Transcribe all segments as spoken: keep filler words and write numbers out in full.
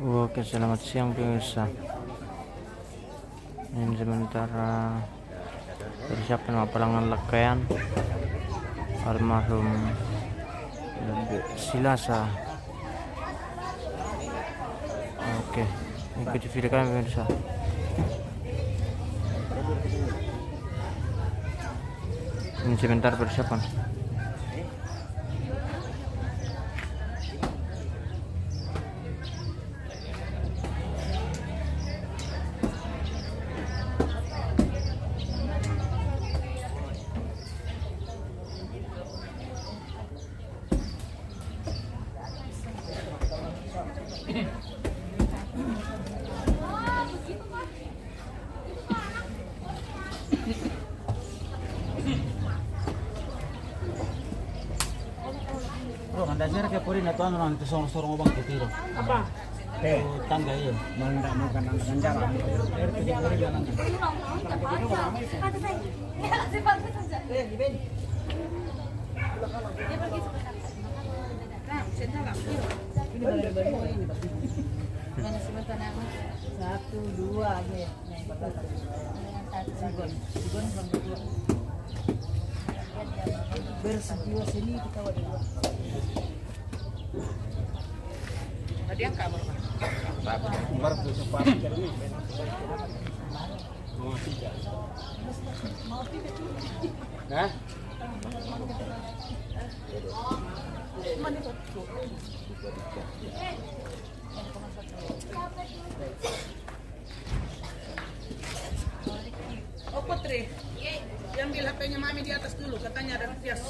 Oke, selamat siang pemirsa. Ini sementara persiapan mapalangan lakkayan almarhum Silasa. Oke, ikuti video kami pemirsa. Ini sementara persiapan. Bro, anda share ke pori na tuan nanti sorong-sorong obang ke tiro. Apa? Eh, tangga iya. Manda makan anak ganjara. Ini balik-balik ini, Pak. Mana sebentar, Nak? Satu, dua aja ya. Sigon, sigon, sigon, dua. Bersih jiwa seni kita, waduh. Tadi yang kamar, Pak. Baru tuh sempat. Hah? Oh, Putri, yang ambil H P-nya Mami di atas dulu, katanya ada yang pias.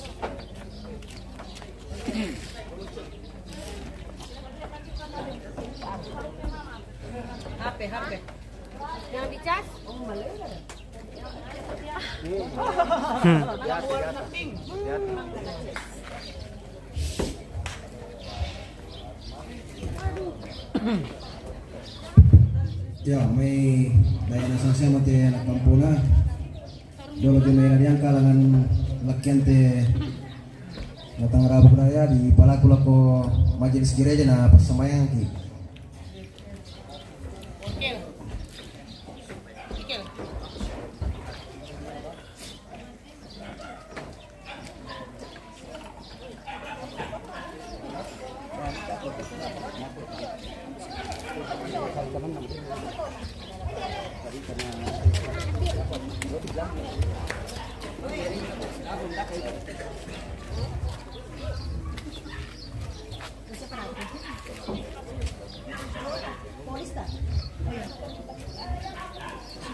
H P, H P. Yang dicas? Yang warna pink. Ya, mai dai na sangsia mate anak kampona. Dolo jumena diangka langan lakkiante na tangarabu budaya di palaku lako majelis gereja na passambayangki.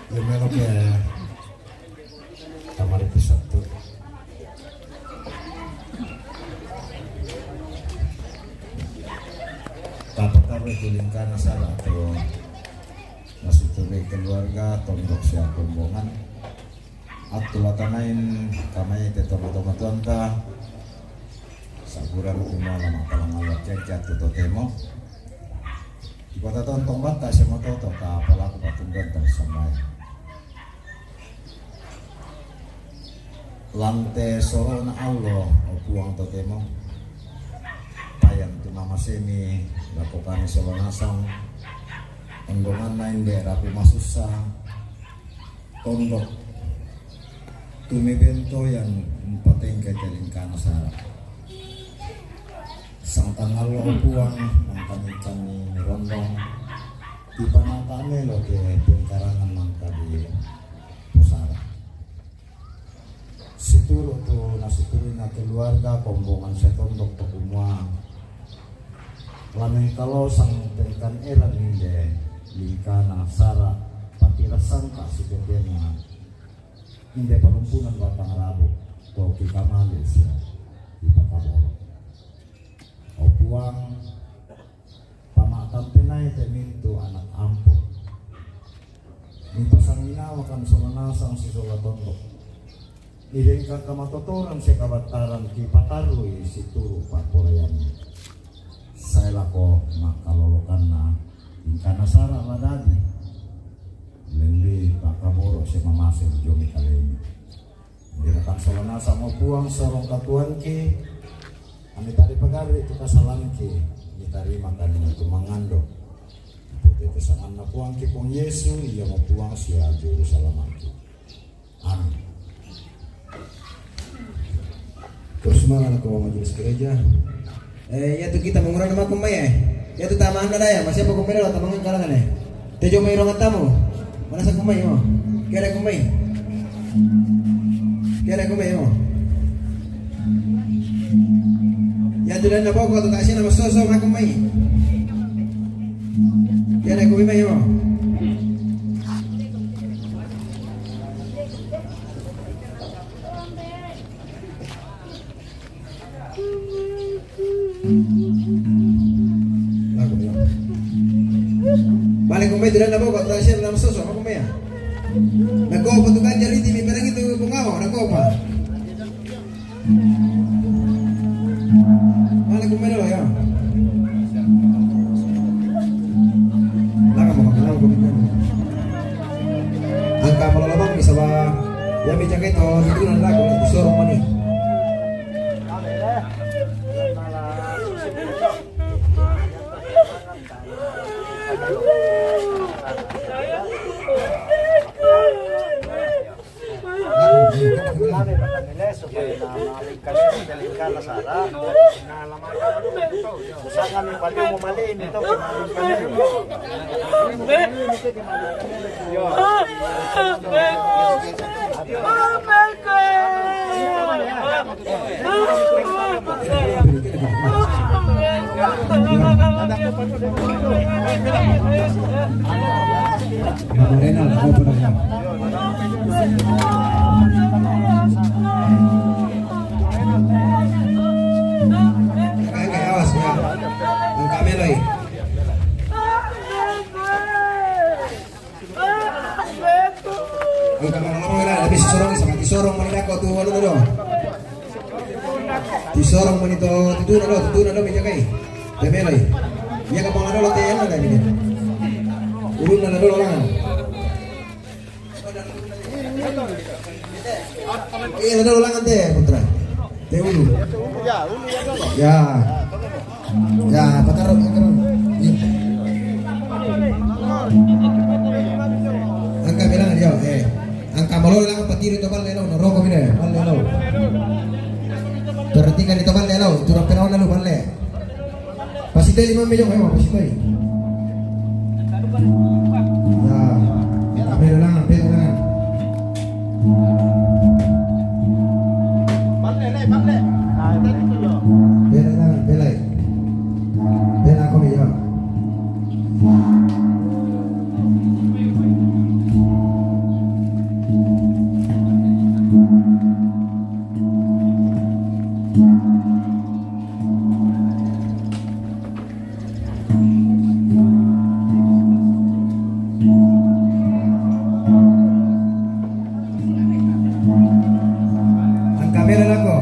Yo melo ke tamari pisattu. Tapa-tapa itu lingkana sala atau masih keluarga tondok siapa rombongan. Attu lakanain kamai te toro tomatuanta, saguran kumua la mappalangngang lakkiakki attu totemo. Ipatatontong batta sia matoto ka palaku patunduanta sambayang. Lante soro'na allo, o Puang totemo, payan tu mamasemi lako kami sola nasang, onrongangna inde rapu masussa, tondok, tumi bento yang mpatengkai te lingkana sara. Sangtangallo, o Puang, mangkami kami rondong, ipanata melo ke pengkarangan mangkali pusara. Situru tu nasituruina keluarga kombongan setondok to kumua, lameng kalosang tengkan eran inde lingkana sara, patirasangka sitetenna inde parumpunan batang rabu to kikamali sia ipakaboro. O Puang, pamatampenai te mintu anak ampo. Mipasanginawakan sola nasang sisola tondok. Idengka kamatotoran sia kabattaran kipatarrui situru papporaianna. Sae lako makkalolokanna, ingkana sara la dadi. Lelli pakaboro sia mamase jomi kalemi. Dirakan sola nasang o Puang sorong katuoangki, ami tadi pagarri tu kasalangki, mitarima kami tu mangando. Ikuti pesananna Puangki Puang Yesu, ia mo Puang sia Juru Salamaki. Amin. Terus mana ko majelis gereja? Eh, ya tu kita mengurangi makan mai eh. Ya tu taman ada ya, masih apa kumai lo taman kalangan eh. Tejo mai ruangan tamu. Mana sa kumai mo? Kira kumai. Kira kumai mo. Ya tu dan apa ko tu tak sih nama soso makan mai. Kira kumai mai mo. Lagu bilang. Balik kumai tu dan apa ko tak sih nama soso makan mai ya. Nako patukan jari di mi perang itu bungawa nako pa. Mana kumai dolo ya. Laka mo, laka mo. Angka malolo bang bisa ba. Ya mi jaga itu, itu nan laku, itu sorong mani. Lame makanile supaya na malingkas, malingkas na sara. Usaha ni baliu mo mali ini to. Oke, oke, awas ya. Angka meloi. Angka meloi, tapi si sorong sama si sorong mani dako tu, walu dulu. Ti sorong mani to, tutuna do, tutuna do, mi jagai. Te meloi. Ia ka pangana do, te ena da, mi. Urunna do, langan. Ia na do, langan te, putra. Te ulu. Ya. Ya, pataro, pataro. Angka bilang dia, eh. Angka malolo lang patiri to balle lao, no roko mine, balle lao. Perhatikan itu balle lao, turun penawan lalu balle. Pasti tadi lima miliar memang pasti tadi. Ya, angka bilang, bilang. Balle, balle. Bilang, bilang. Bilang aku ya. Angka bela lako.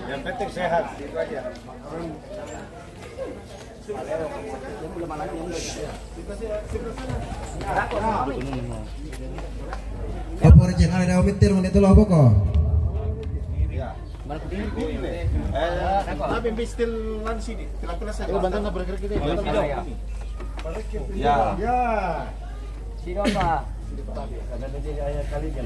Yang penting sehat, itu aja. Opo regional ada omitir mani tolo opo ko? Ya. Eh, tapi mistil lan sini, tila-tila saya. Bantu na bergerak kita. Ya. Ya. Sino pa? Karena dia ayah kali kan.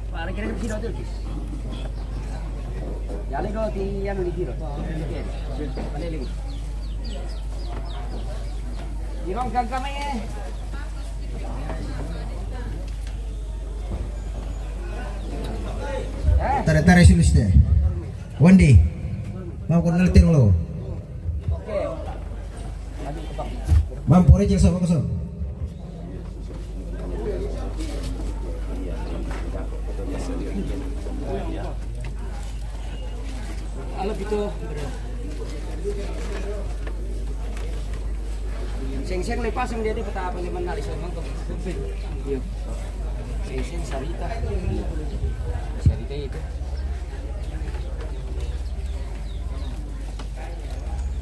Para kira sino tu. Ya le ko ti anu di giro. Balik lagi. Irong kang kami eh. Tare tare sulus de. Wandi. Mau ko naltir lo. Mampu aja sama kosong. Alah gitu. Seng-seng lepas yang dia di peta apa lima nari sama tuh. Iya. Seng-seng sarita. Sarita itu.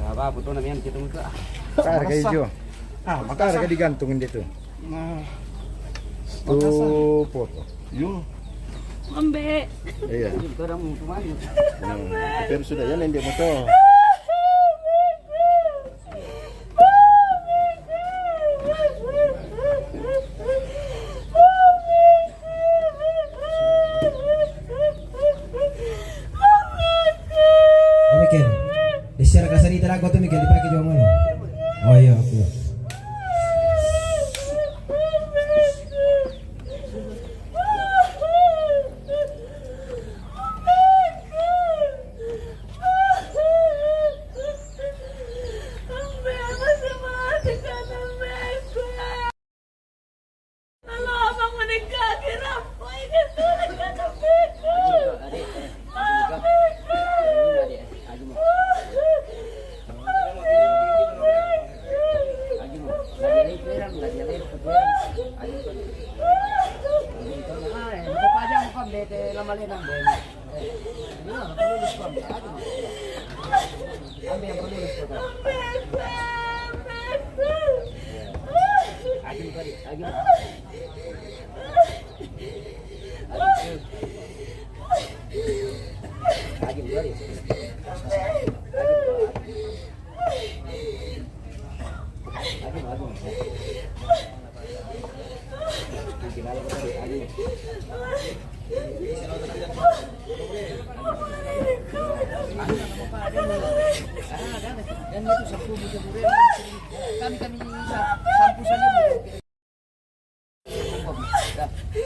Apa foto namanya kita muka? Harga hijau. Ah, maka harga digantung dia tuh. Nah. Tuh foto. Yo. Ambe. Iya. Kita ada mau kemana? Hmm. Tapi sudah ya, nanti motor. Oh, Michael. Di share kasar itu lagu tuh, Michael, dipakai juga mana? Oh iya, oke. Kami, kami sa-, sampu saja.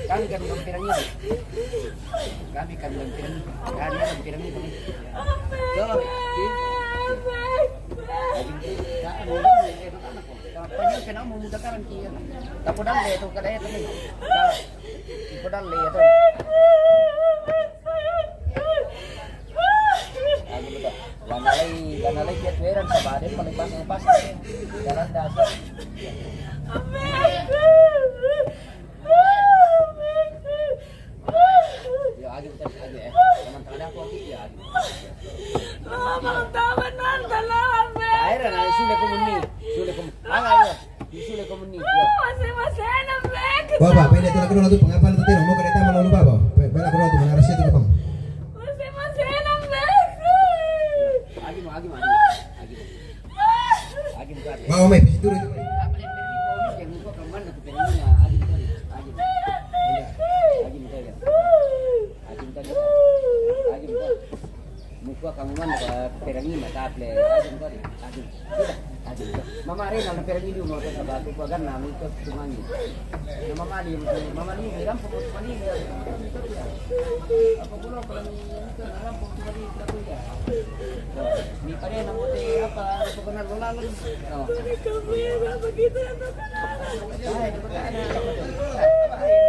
Kami kan lampiran ini. Kami kan lampiran ini. Kami lampiran ini. Tuh, si. Lagi, tak, mau, eh, anak-anak. Kapan kena mau muda karan kia. Tak pedang deh tuh, kada itu nih. Tak pedang deh tuh. Lagi betul. Gana lai, gana lai kiat weran sabade paling pas, paling pas. Jalan dasar. Ya, agi betul, agi, eh. Teman-teman aku, agi, ya, agi. Lama taman nonton lama. Akhirnya, nah, sudah komun nih. Sudah komun. Ayo, ayo. Sudah komun nih. Ya. Masih, masih enak, Bek. Bapak, pendek tu aku dulu tu pengapan tu tino mau kereta malu lupa, Bapak. Pe-, bela aku dulu tu mana rahasia tu, Bang. Masih, masih enak, Bek. Agi mau, agi mau, agi mau. Agi mau. Agi mau. Mau, mai, pasti turun. Apa yang terjadi? Yang kau kamu mana tu pengen, agi mau, agi mau. Agi mau, agi mau. Agi mau, agi mau. Agi mau. Mukua kamu mana ka perangi mata ple. Agi mo kari. Agi mo. Agi mo. Mama Rena na perangi di mo sa batu pa gana mo ko tumangi. Na mama di mo, mama di mo, rampo ko tumangi. Ako gulo ko lang ito, na rampo ko tumangi, ito ko ya. Ni pare na mo te apa, ko na lola lang. Oh. Ay,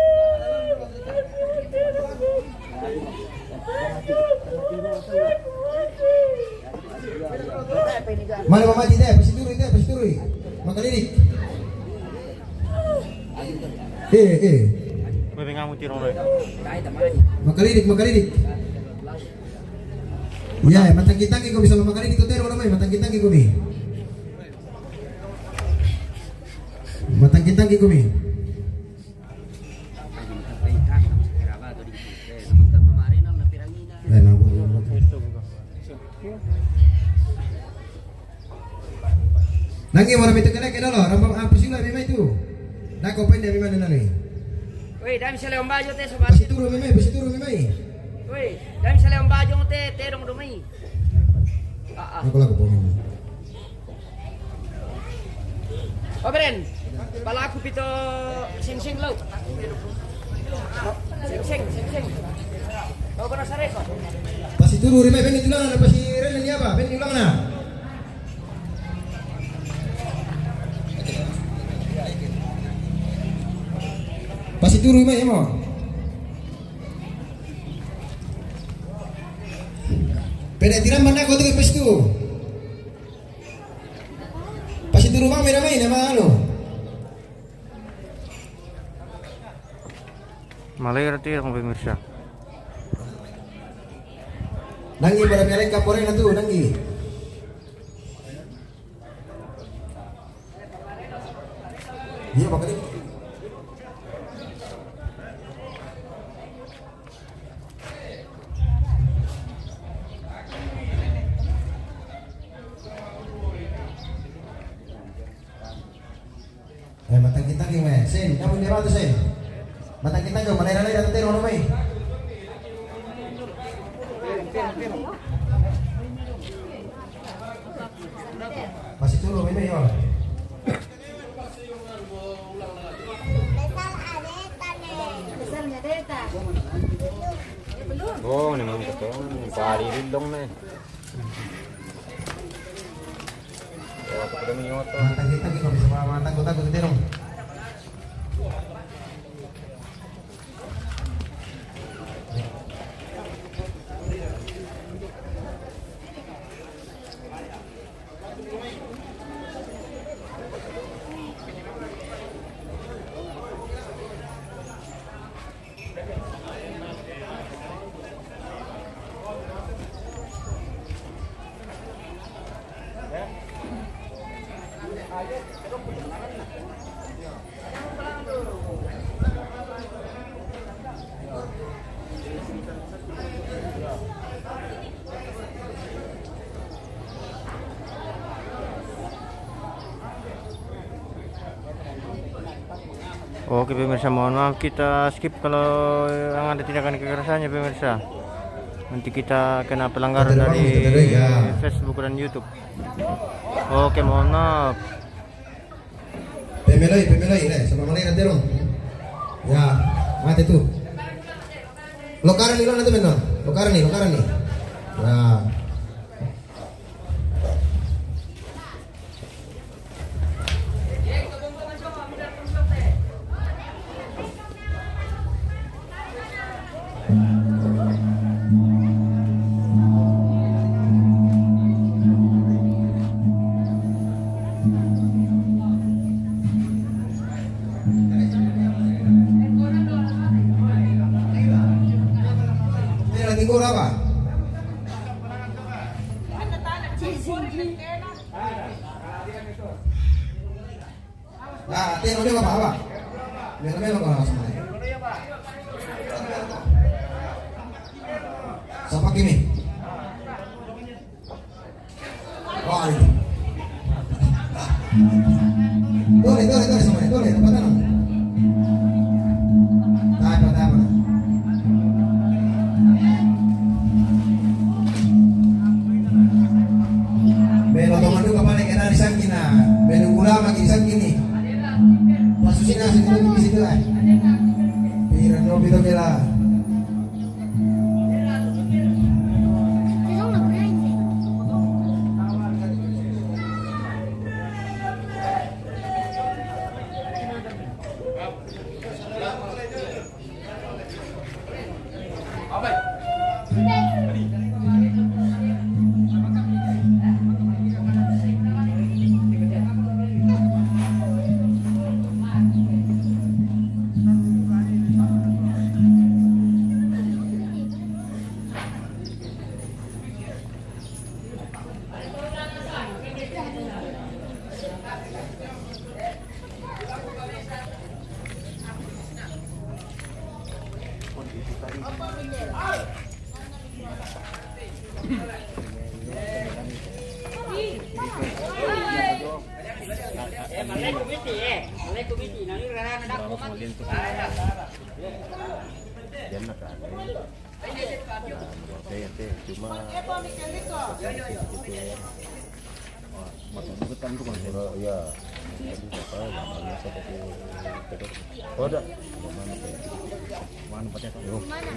Mana mama di te, pasi turu te, pasi turu. Makalirik. Eh, eh. Makalirik, makalirik. Ya, matangki-tangki ko bisa makalirik ko tero mai, matangki-tangki ko mi. Matangki-tangki ko mi. Nangi mo na mi tu kene kene lo, ramba apa sila mi mai tu. Dako pende mi mana nani. Wei, dami sale ombajo te sobat. Pasi turu mi mai, pasi turu mi mai. Wei, dami sale ombajo te, te dong dong mai. Ah, ah. Aku lagu pemain. Obren, palaku pito sing-sing lo. Sing-sing, sing-sing. Lo pernah sare ko? Pasi turu rimai, beni tulang na, pasi rene ni apa? Beni tulang na. Pasi turu rimai, emo. Pede tiran mana kau tu ke pes tu? Pasi turu bang mera mai nama anu. Malai rati kong pemirsa. Nanggi pada melek kapore na tu nanggi. Iya, makanya. Eh, matang kita ke, weh. Sen, kamu nyerah tu, Sen. Matang kita ke, mana ada lagi datang terus, weh. Masih turun ini, ya. Oh, ini memang betul. Pari rindong nih. Ya, aku udah menyoto. Matang kita, kita bisa bawa matang, kita, kita terus. Oke pemirsa, mohon maaf kita skip kalau yang ada tindakan kekerasannya pemirsa. Nanti kita kena pelanggaran dari Facebook dan YouTube. Oke, mohon maaf. Pemeloi, pemeloi, le, sama malai nanti dong. Ya, mati tu. Lokaran ni lo nanti menor. Lokaran ni, lokaran ni. Ya. Tera di gol apa? Ah, tengok dia apa, apa? Melo-melo kau sama. Siapa kini? Wah, ini. Tole, tole, tole, sama, tole, tempat tanam. Tahan, tahan, tahan. Melo tomando kapale kena di sangkina. Melo gula maki di sangkini. Pasu sina sini tu di situ lah. Pira no pito mela. Dia nak ada. Oke, oke. Cuma ya. Wah, makan juga kan tuh, Bang. Iya. Tadi siapa ya? Namanya siapa tuh? Oh, ada. Mana tuh? Mana pakai tuh? Mana?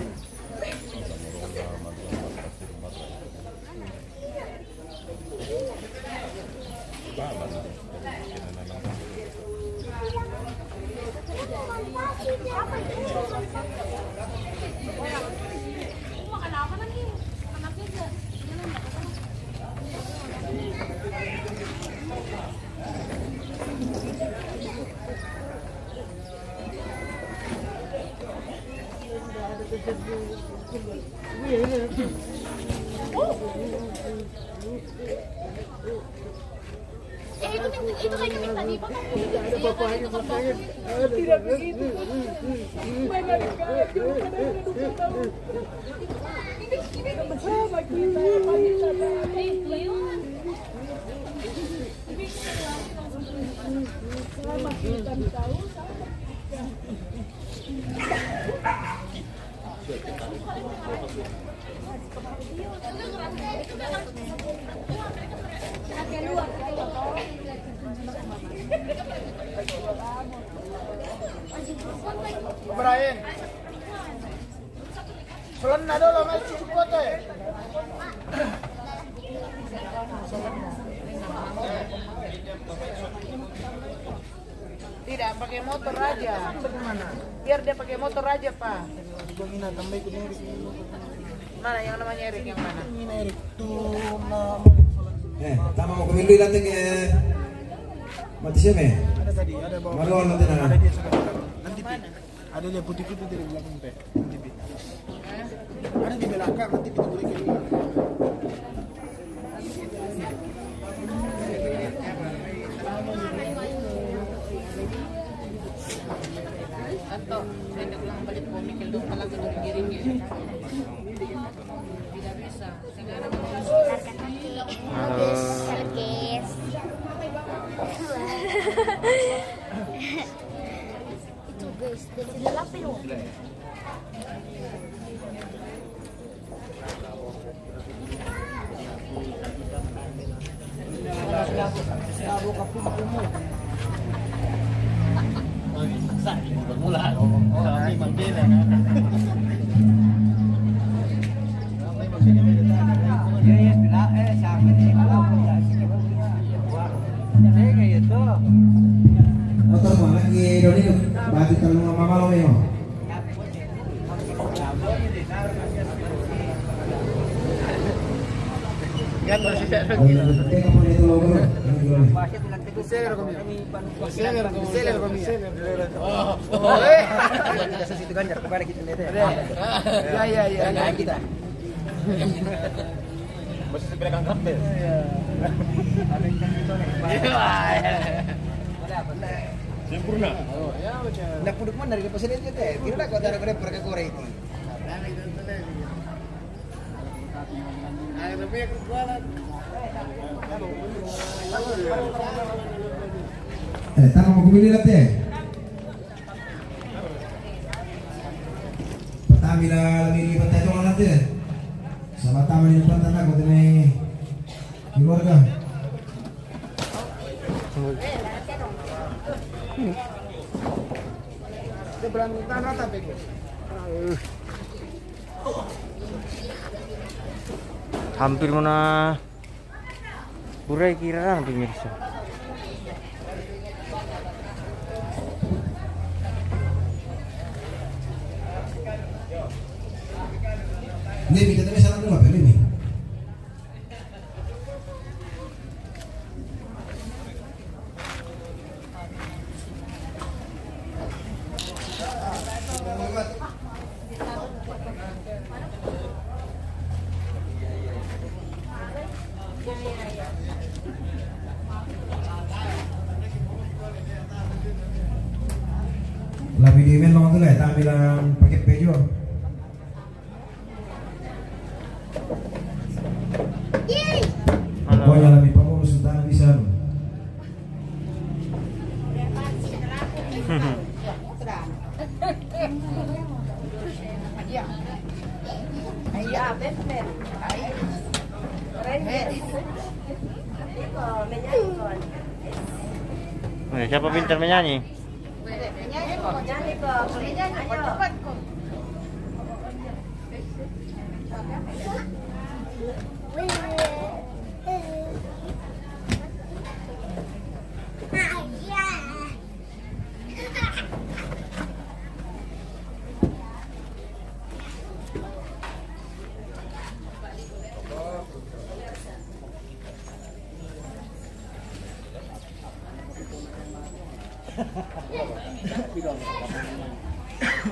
Udah mau rumah, makan, makan, makan. Eh, itu, itu lagi minta di bawah. Tidak begitu. Main lagi, kalah, kalah, kalah, kalah, kalah. Ini, ini kan besar lagi. Saya panggil saja. Ini, ini. Saya masih tak tahu, saya masih Ibrahim. Solanna dolo mai cukup kote. Tidak, pakai motor aja. Biar dia pakai motor aja, Pak. Mana yang namanya Erik, yang mana? Eh, tama mo kumindui lanting, eh. Mati siya, eh. Ada tadi, ada bawa. Maluan nanti na. Ada dia sudah. Nanti, Pi. Ada dia putih-putih di belakang, Pi. Nanti, Pi. Ada di belakang, nanti kita boleh ke belakang. Atau, saya ulang balik, mau mikir dong, kalau aku giring ya. Tidak bisa. Sekarang mau. Halo. Halo, guys. Itu, guys, dari sini lapis loh. Motor mo, anak ni Doni, pati talong ang mama mo yun. Teka po nito, Logro. Ano yun? Seller kami. Seller kami. Seller kami. Oh. Kita sa Situ Ganjar, kung kita nito. Ya, ya, ya. Kita. Masih sebelah kangkap deh. Iya. Sempurna. Nak puduk mana dari pasal itu teh? Kira nak kau taruh kore perka kore itu. Eh, tama mo kumindui lanting. Patami la, lagi di pantai Tonga nanti. Sama tama di pantai na, kau tene keluarga. Hampir mo na. Pura kira lang, pemirsa. Ini kita tuh salah dulu, apa ini? Labi di men long tu lah, tak bilang pakai pejo. Halo. Pokoknya lebih pengurus utama di sana. Eh, siapa pintar menyanyi?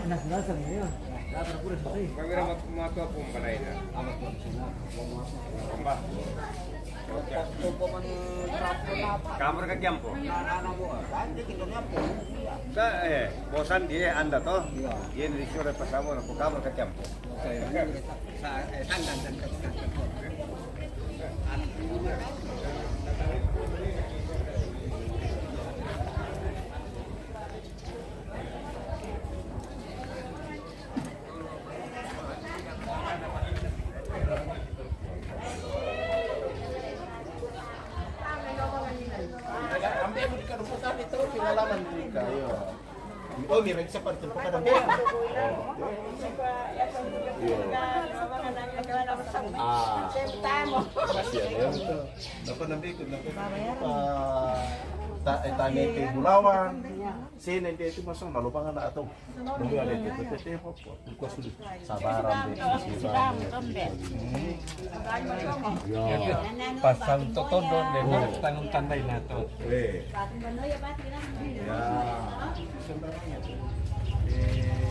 Nah, sudah semua. Sudah terpurus, betul. Kami dapat matua pun pada ini. Tambah. Kamar ka kiampo? Ka, eh, bosan dia anda toh? Dia di sore pas amo, kamar ka kiampo? Ambil aku di kadang petani terus pengalaman mereka, iya. Oh, mirip seperti itu, kadang. Iya. Ah. Masih ada ya? Dapat nanti ikut, dapat. Ah, tak, eh, tani di Bulawan. Sini dia itu masuk, malu banget atau. Sabar, ambil. Yo. Pasang totodo, de, tangan tandai na to. Eh. Ya. Eh,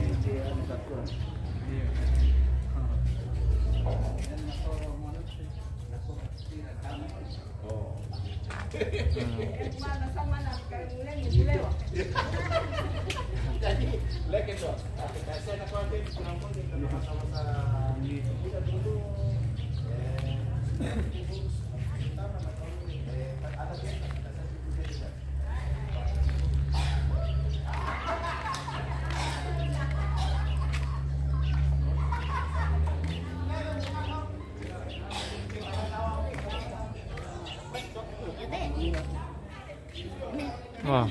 Wah.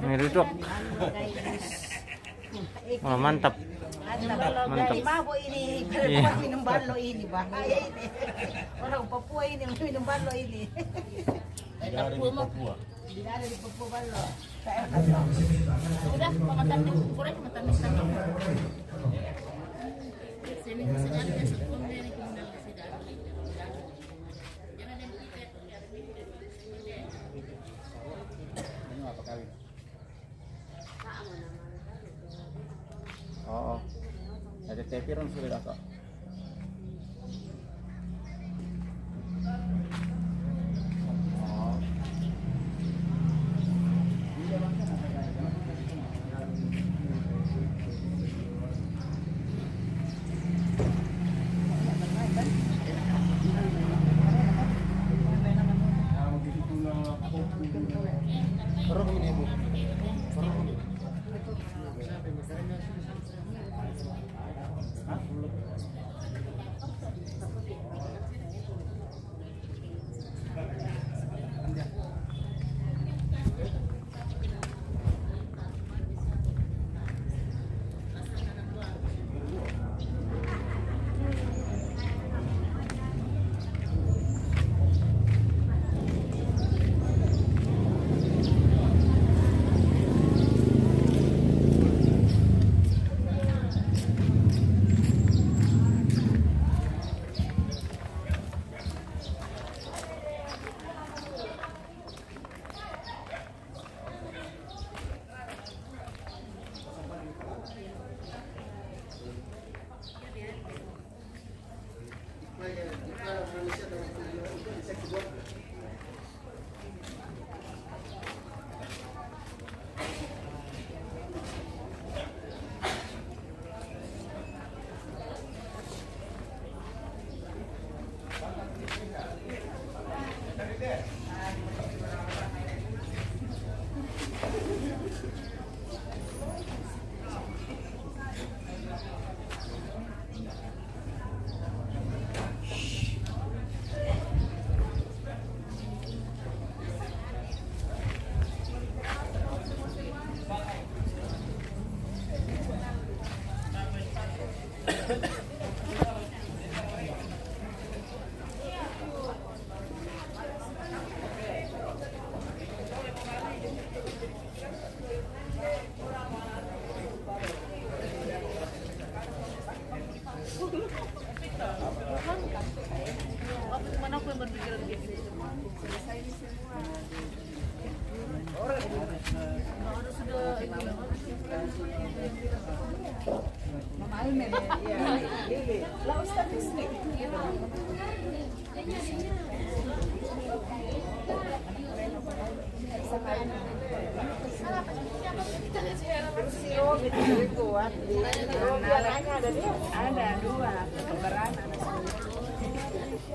Ini duduk. Wah, mantap. Mantap. Mantap. Mabo ini, iya. Minum balo ini, bahaya ini. Orang Papua ini, minum balo ini. Dari Papua. Tidak ada di Papua balo. Udah, pemakan dulu, kurang pemakan dulu. Sini, sini, sini. Oo. Nagtitepi ron sila dato. Oo.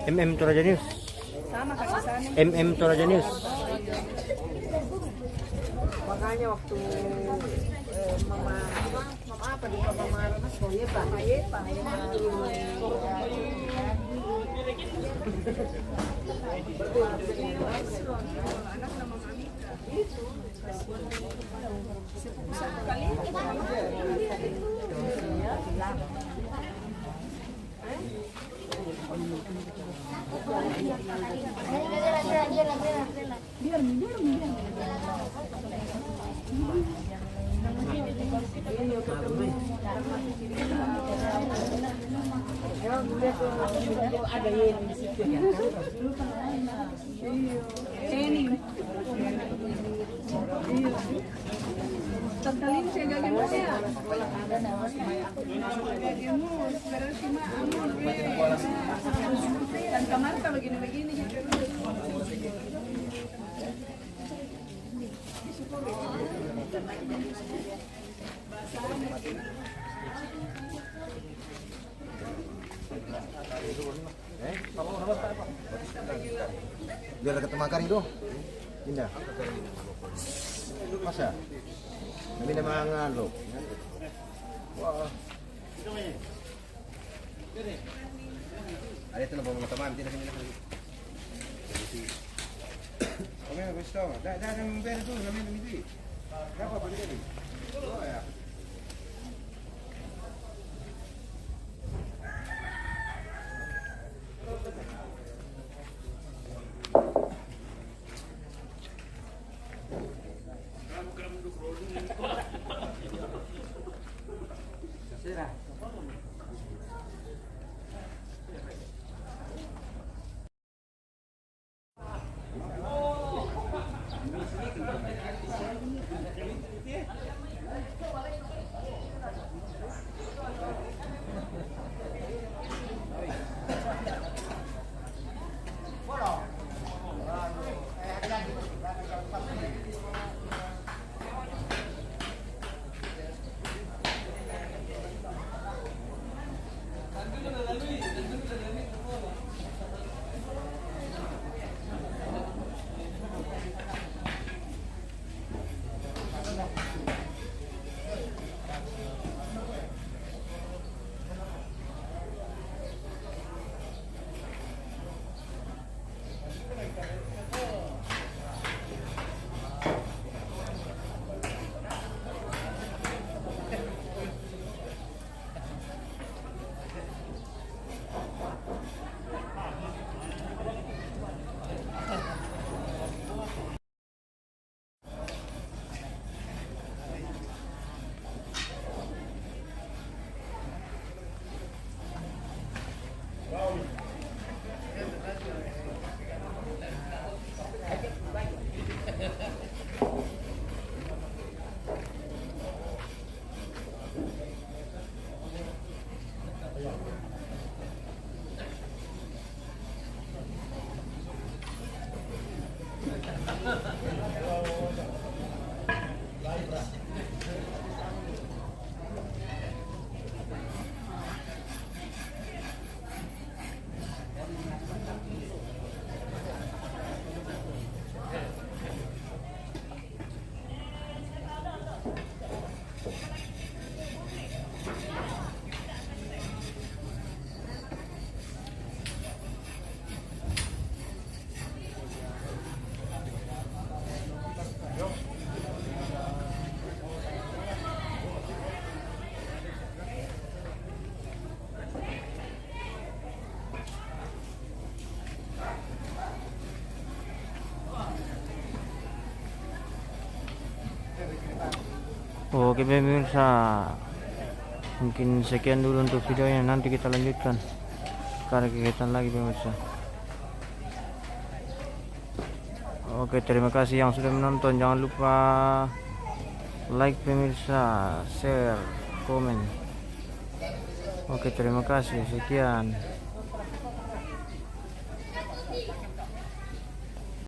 M M Toraja News. M M Toraja News. Makanya waktu eh, mama, mama apa di mama Rana? Oh iya, Pak. Iya, Pak. Tanta Lince, gage mus ya? Gage mus, berarti mah aman, weh. Tanta Marta begini-begini gitu. Biar deket makan itu. Indah. Masa? Kami na mangan lo. Wah. Ada itu na bawa teman, tidak sini lagi. Oke, gusto. Dah, dah, dah, beri tu, kami na miti. Oke, pemirsa, mungkin sekian dulu untuk videonya. Nanti kita lanjutkan karena kegiatan lagi, pemirsa. Oke, terima kasih yang sudah menonton. Jangan lupa Like pemirsa, share, komen. Oke, terima kasih. Sekian.